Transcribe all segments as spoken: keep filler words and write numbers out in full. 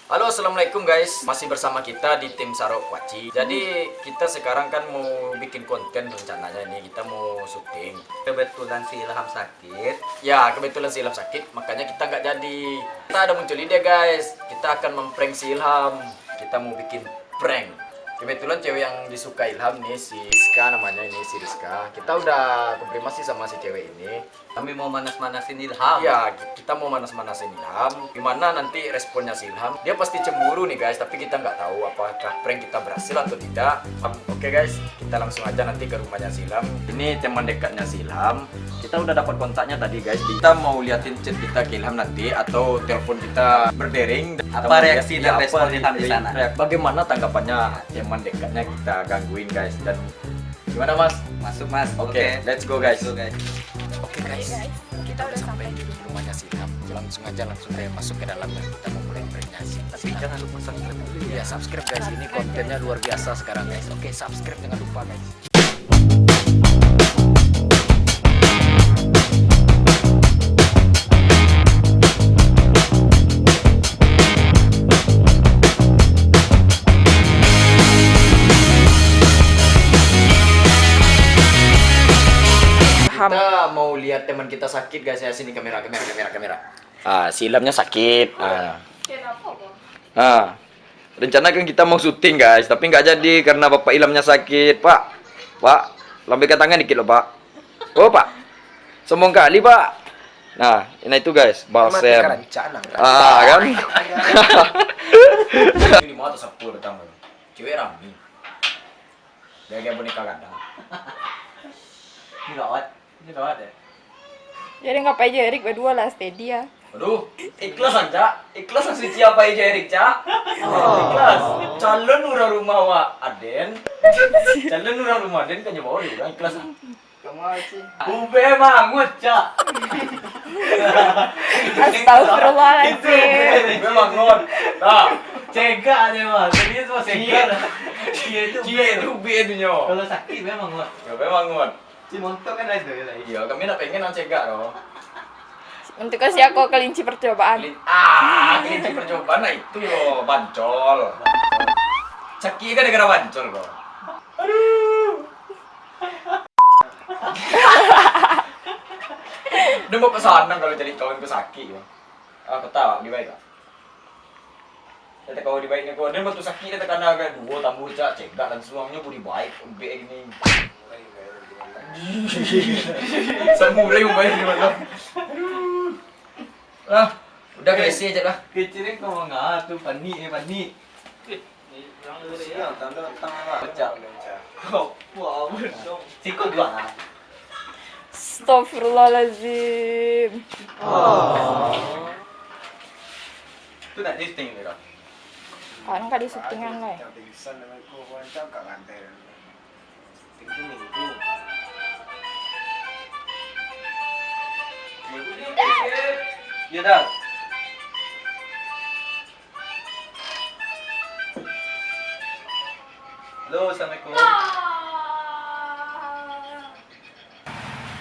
Halo, assalamualaikum guys. Masih bersama kita di tim Sarok Kuaci. Jadi kita sekarang kan mau bikin konten rencananya ini. Kita mau syuting. Kebetulan si Ilham sakit. Ya, kebetulan si Ilham sakit, makanya kita nggak jadi. Kita ada muncul ide guys. Kita akan memprank si Ilham. Kita mau bikin prank. Kebetulan cewek yang disuka Ilham nih si Rizka namanya ini, si Rizka. Kita udah konfirmasi sama si cewek ini. Kami mau manas-manasin Ilham. Ya, kita mau manas-manasin Ilham. Gimana nanti responnya si Ilham? Dia pasti cemburu nih guys, tapi kita nggak tahu apakah prank kita berhasil atau tidak. Oke guys, kita langsung aja nanti ke rumahnya si Ilham. Ini teman dekatnya si Ilham. Kita udah dapat kontaknya tadi guys. Kita mau liatin chat kita ke Ilham nanti atau telepon kita berdering. Kita mau lihat, reaksi dan ya, apa respon Ilham di sana? Bagaimana tanggapannya teman dekatnya kita gangguin guys. Dan gimana, Mas? Masuk, Mas. Oke, oke, let's go guys. Let's go, guys. Oke guys, kita udah sampai di rumahnya si Ilham. Langsung aja, langsung aja masuk ke dalamnya. Kita mau mulai prank-nya si Ilham. Tapi jangan lupa subscribe dulu ya. Ya, subscribe guys. Ini kontennya luar biasa sekarang guys. Oke, subscribe jangan lupa guys. Kita mau lihat teman kita sakit guys ya. Sini kamera, kamera, kamera, kamera. Ah, si Ilhamnya sakit. Ah. Ah. Rencana kan kita mau syuting guys, tapi nggak jadi karena bapak Ilhamnya sakit, Pak. Pak, lambaikan tangan dikit loh, Pak. Oh, Pak. Sombong kali, Pak. Nah, ini itu guys, balsem. Ah, kan? Ini mah sapu datang. Cewek rami. Gaya boneka gadang. Ini gawat. Ini gawat ya. Jadi nggak apa aja, Erik berdua lah, steady ya. Aduh, ikhlas aja. Ikhlas lah suci apa aja, Erik, Cak. Ikhlas. Calon urang rumah wak Aden. Calon urang rumah Aden kan nyawa urang ikhlas lah. Kamu sih. Ube mangut, Cak. Astagfirullahaladzim. Ube mangut. Nah, cegak aja, Mas. Serius, Mas, cegak. Cie itu ube itu nyo. Kalau sakit memang, Mas. Ya, memang, Mas. Si montok kan ada lagi. Iya, kami nak pengen nak cegak doh. Untuk kasih aku kelinci percobaan. Kelin-, ah, kelinci percobaan lah itu yo, bancol. Sakit kan gara-gara bancol kok. Aduh. Dia mau pesanan kalau jadi kawan tu sakit yo. Ah, ketawa di baik. Kata kau di baik ni kau, dia batu sakit dia takana agak duo tambah cak cegak langsung nyo budi baik ubek gini. Samurai ubek gini malam. Aduh. Lah, udah kecil aja lah. Kecil ni kau mangga tu panik ni panik. Siang tanda tang lah. Pecah. Kau apa dong? Siko dua lah. Astagfirullahaladzim. Tu nak listing ni kau. Kan ka di syutingan lai. Yang pingsan dengan kau macam kak ngantai. Tinggi minggu. Ya dah. Halo, assalamualaikum.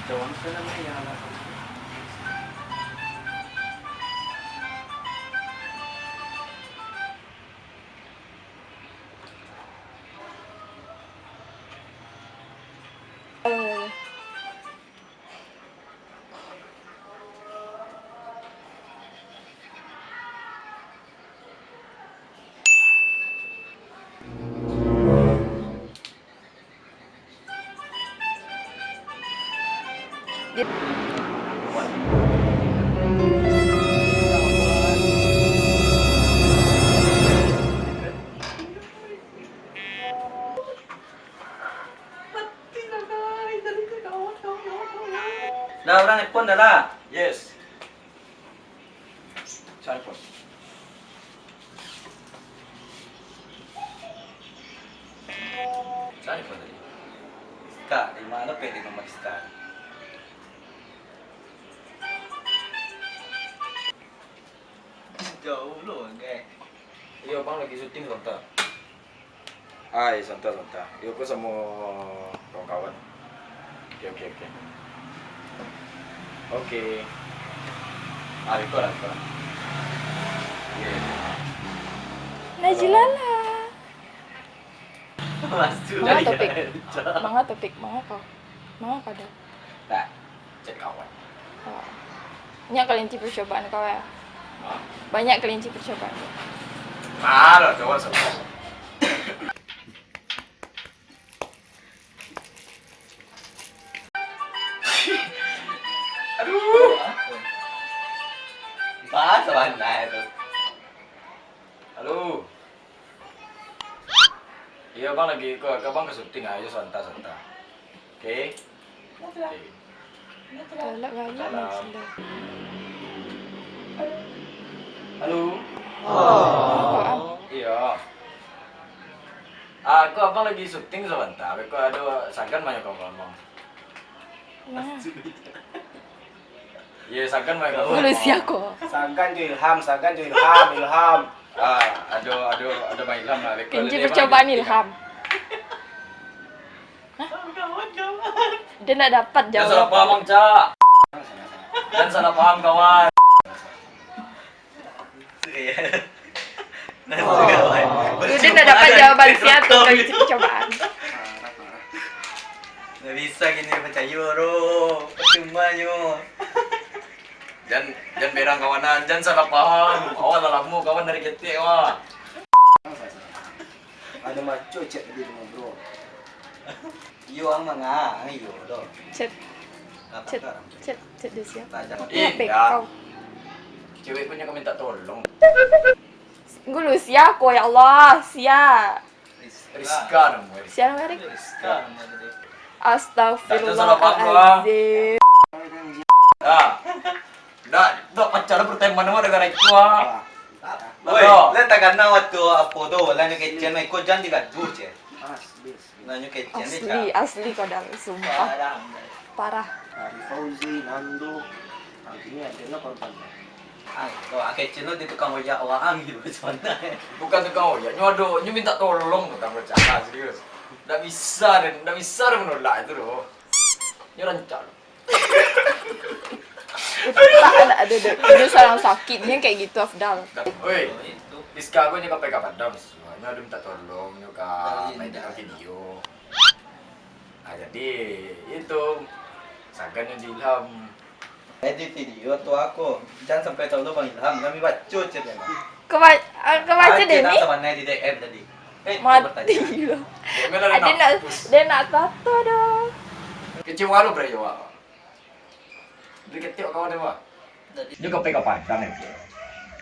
Jawab saya namanya yang anak. Dah, urang nelpon dah lah. Yes. Siapa? Siapa tadi? Iska, dari mana pe di nomor Iska? Jauh lo, guys. Iyo, bang lagi syuting sebentar. Ai, santa, santa. Yo, ko samo kawan-kawan. Oke, oke, oke. Oke. Ah, record lah, record lah. Oke. Cilala. Manga topik? Manga topik? Manga kau? Manga kau dah? Tak. Cek kawan. Oh. Banyak kelinci percobaan kau ya? Hah? Banyak kelinci percobaan. Malah, kawan sama. Aduh. Bahasa bandai tu. Halo. Iyo, bang lagi ko, ka bang ka syuting ajo, santa-santa. Oke. Oke. Galak-galak. Salam. Halo. Oh. Iyo. Ah, ko abang lagi syuting sabanta. Beko ado sagan banyak ngomong. Nah. Iyo, sagan main. Manusia ko. Sagan jo Ilham, Sagan jo Ilham, Ilham. Ah, ado, ado, ado Bang Ilham lah. Kunci percobaan Ilham. Hah? Dia nak dapat jawaban. Jangan salah paham, Bang Cak. Jangan salah paham, kawan. Nah, oh. Udah ndak dapat jawaban sia tu dari situ cobaan. Ndak bisa kini percaya, bro. Percuma nyo. Jan, jan berang kawanan, jan salah paham. Awak lah lamo kawan dari ketek, wah. Ado maco chat tadi tu, bro. Iyo, ang manga, ang iyo doh. Chat. Chat, chat, chat di sia? Tapi H P kau. Cewek punya kau minta tolong. Gulu sia ko, ya Allah, sia. Rizka namanya. Sia namanya, Rik? Rizka namanya tadi. Astagfirullahalazim. Ya. Dak, dak pacaran pertemanan mah gara itu, ah. Woi, le takana waktu apo tu, lah nyo kecen, iko jan digaduh, ceh. Lah nyo kecen, asli, cah. Asli kau dah, sumpah. Parah. Parah. Ari Fauzi, Nando, ini adalah korban. Ah, kau kecen lo di tukang ojek awak ang gitu, sebenarnya. Bukan tukang ojek, nyo ado, nyo minta tolong tukang ojek, ah, serius. Ndak bisa den, ndak bisa den menolak itu doh. Nyo rancak. Utak lah ado dek. Inyo salah sakitnyo kayak gitu, Afdal. Oi, Rizka ko nyo kapai ka Padang, nyo ado minta tolong, nyo ka main video. Ah, jadi, itu, sagan nyo di Ilham. Edit video tu aku, jan sampai tahu lo Bang Ilham, kami baco chat memang. Kau ba-, ah, kau baco deh ni? Sabanai di D M tadi. Eh, mati lo. Dia nak, dia nak tato dah. Kecil walau berayo awak. Dia ketik kawan dia, Pak. Dia kapai ka Padang aja.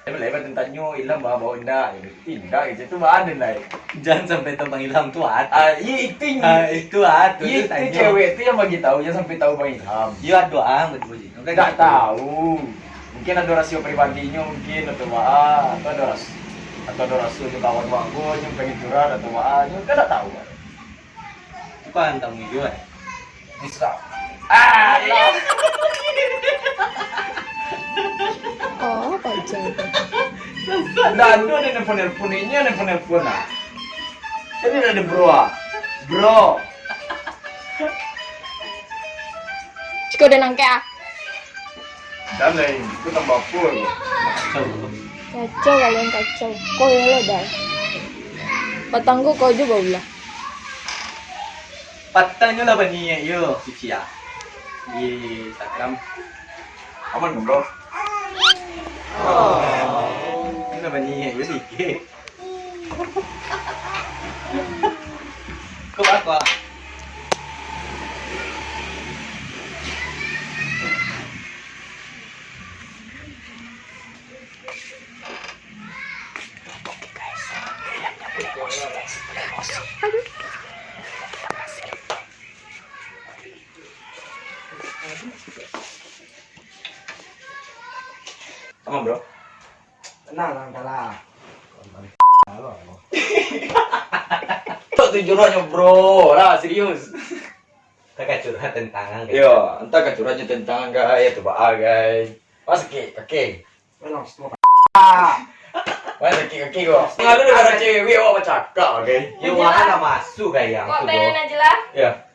Dia melebar tentang nyo, Ilham bawa-bawa indak. Indak, itu badan lain. Jan sampai tahu Bang Ilham tu ado. Ah, iya, itu, ah, itu ado, iya, itu tanyo. Cewek tu yang bagi tahu, jangan sampai tahu Bang Ilham. Iya, ado ang betul. Ndak tahu. Mungkin ado rasio pribadinyo, mungkin, atau baa, atau ado ras-, atau ado rasio jo kawan wak ko, nyo pengen curhat, atau baa, nyo kan ndak tahu. Bukan tamu juo, eh. Bisa. Ah, lah. Oh, pacar. Ndak ado ni nelpon-nelpon, inyo nelpon-nelpon lah. Jadi ndak ado bro ah. Bro. Ciko udah nangkek ah. Jan lai, itu tambah full. Kacau kalian, kacau. Kau ya lah dah. Patang kau, kau je baulah. Patang nyo lah baniaik yo, Cici ah. Di Instagram. Aman kan, bro? Oh. Nyo lah baniaik yo, dikit. Kau apa? Aman, bro? Tenang, tenang, tenang. Tok tu juruhnyo, bro. Lah, serius. Entah ka curhat tentang ang, yo, entah ka curhatnyo tentang ang, guys, atau baa, guys. Wah, sakik kaki. Wah, sakik kaki ko. Ngalu dengan cewek awak bacakak, oke? Yo, wah, lah masuk gaya tu, bro. Kok pengen aja lah? Ya.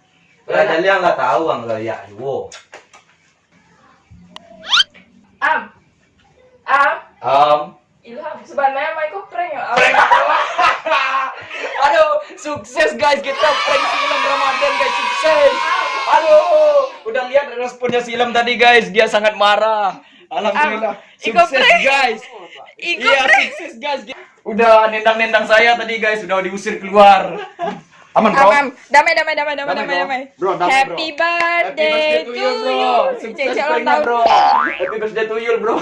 Lah, jadi ang lah tahu ang lah, ya, wo. Am. Am. Am. Ilham, sebenarnya Mai ko prank yo, Am. Prank apa? Aduh, sukses guys, kita prank si Ilham Ramadan guys, sukses. Aduh, udah lihat responnya si Ilham tadi guys, dia sangat marah. Alhamdulillah. Ah, iko Sukses prank. Guys. Iko Iya, prank. Sukses guys. Udah nendang-nendang saya tadi guys, udah diusir keluar. Aman bro. Aman. Damai, damai, damai, damai, Damai, damai, bro. damai. Bro, damai, bro. Happy birthday Happy birthday to you, bro. you. Sukses Cek-cek ulang pranknya, tahun. Bro. Happy birthday to you, bro.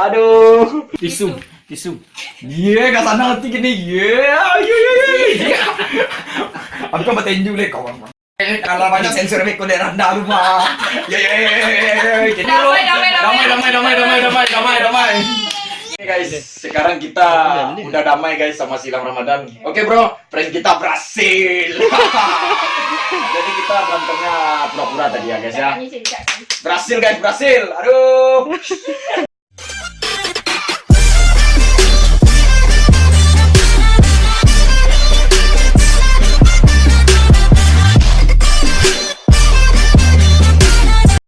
Aduh. Tisu, tisu. Ye, gak sana nanti gini. Ye, ye, ye, ye. Aku kan batinju leh kawan. Eh, kalau banyak sensor beko dek rendah rumah. Ye, ye, ye, ye, ye, ye. Jadi lo, Damai, damai, damai. Damai, damai, damai, damai, damai, damai, damai. Oke guys, sekarang kita udah damai guys sama si Ilham Ramadan. Oke bro, prank kita berhasil. Jadi kita berantemnya pura-pura tadi ya guys ya. Berhasil guys, berhasil. Aduh.